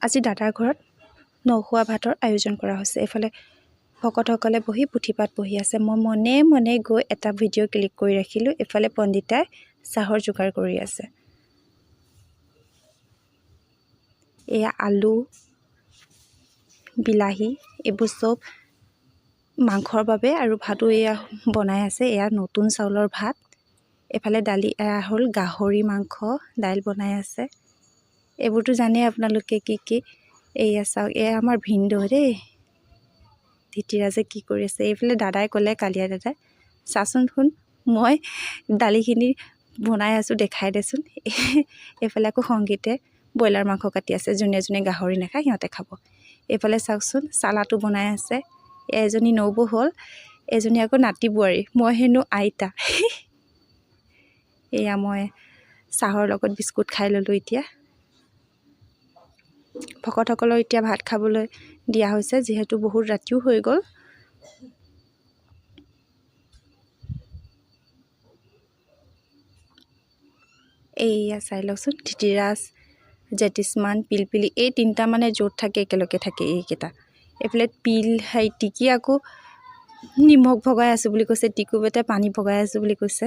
আজি দাদাৰ ঘৰত নখোৱা ভাতৰ আয়োজন কৰা হৈছে। এইফালে ভকতসকলে বহি পুথিপাত পঢ়ি আছে। মই মনে মনে গৈ এটা ভিডিঅ' ক্লিক কৰি ৰাখিলোঁ। এইফালে পণ্ডিতাই চাহৰ যোগাৰ কৰি আছে। এয়া আলু, বিলাহী এইবোৰ চব মাংসৰ বাবে আৰু ভাতো এয়া বনাই আছে। এয়া নতুন চাউলৰ ভাত। এইফালে দালি, এয়া হ'ল গাহৰি মাংস, দাইল বনাই আছে। এইবোৰতো জানেই আপোনালোকে কি কি। এয়া চাওক, এয়া আমাৰ ভিনদেউ দেই, ধীতিৰাজে কি কৰি আছে। এইফালে দাদাই ক'লে, কালিয়া দাদাই, চাচোন শুন মই দালিখিনি বনাই আছোঁ, দেখাই দেচোন। এইফালে আকৌ সংগীতে ব্ৰইলাৰ মাংস কাটি আছে। যোনে যোনে গাহৰি নাখায় সিহঁতে খাব। এইফালে চাওকচোন চালাডো বনাই আছে। এজনী নবৌ হ'ল, এজনী আকৌ নাতি বোৱাৰী, মই হেনো আইতা। এয়া মই চাহৰ লগত বিস্কুট খাই ল'লোঁ। এতিয়া ভকতসকলক এতিয়া ভাত খাবলৈ দিয়া হৈছে, যিহেতু বহুত ৰাতিও হৈ গ'ল। এইয়া চাই লওকচোন, ধীতিৰাজ, জ্যোতিষ্মান, পিলপিলি এই তিনিটা মানে য'ত থাকে একেলগে থাকে এইকেইটা। এইফালে পিল হেৰি টিকি আকৌ নিমখ ভগাই আছোঁ বুলি কৈছে, টিকু বেটাই পানী ভগাই আছোঁ বুলি কৈছে।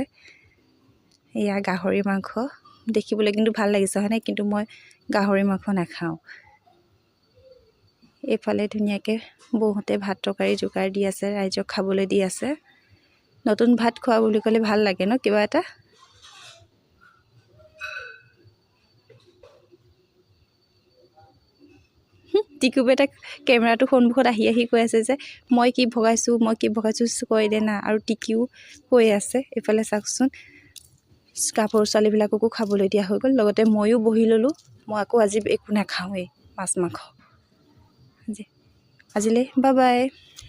এয়া গাহৰি মাংস দেখিবলৈ কিন্তু ভাল লাগিছে হয়নে, কিন্তু মই গাহৰি মাংস নাখাওঁ। এইফালে ধুনীয়াকৈ বৌহঁতে ভাত তৰকাৰী যোগাৰ দি আছে, ৰাইজক খাবলৈ দি আছে। নতুন ভাত খোৱা বুলি ক'লে ভাল লাগে ন কিবা এটা। টিকু বেটাক কেমেৰাটো সন্মুখত আহি আহি কৈ আছে যে মই কি ভগাইছোঁ, মই কি ভগাইছোঁ কৈ দে না। আৰু টিকিও কৈ আছে। এইফালে চাওকচোন গাভৰু ছোৱালীবিলাককো খাবলৈ দিয়া হৈ গ'ল, লগতে ময়ো বহি ল'লোঁ। মই আকৌ আজি একো নাখাওঁৱেই মাছ মাংস। আজিলৈ বাই বাই।